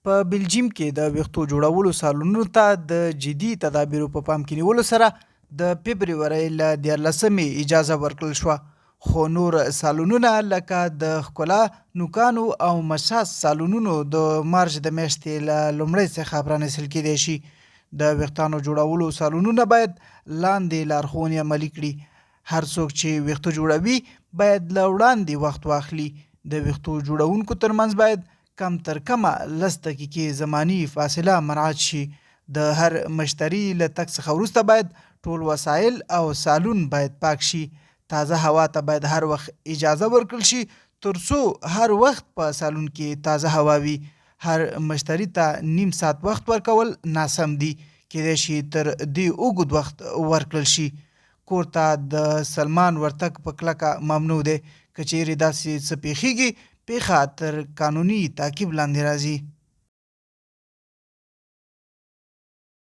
په بلجیم کې د ویښتو جوړولو سالونونو ته د جدي تدابیرو په پام کې نیولو سره د فبرورۍ له دیارلسمې اجازه ورکړل شوه، خو نور سالونونه لکه د ښکلا نوکانو او مساج سالونونو د مارچ د میاشتې له لومړۍ څخه پرانیستل کېدای شي. د ویښتانو جوړولو سالونونه باید لاندې لارښوونې عملي کړي. هر څوک چې ویښته جوړوي باید له وړاندې وخت واخلي. د ویښتو جوړونکو ترمنځ باید کم تر کمه لس دقیقې زماني فاصله مراعت شي. د هر مشتري له تګ څخه وروسته باید ټول وسایل او سالون باید پاک شي. تازه هوا ته باید هر وخت اجازه ورکړل شي تر څو هر وخت په سالون کې تازه هوا وي. هر مشتري ته نیم ساعت وخت ورکول ناسم دي، کېدای شي تر دې اوږد وخت ورکړل شي. کور ته د سلمان ورتګ په کلکه ممنوع دی، که چېرې داسې څه پېښېږي، پېښه تر قانوني تعقیب لاندې راځي.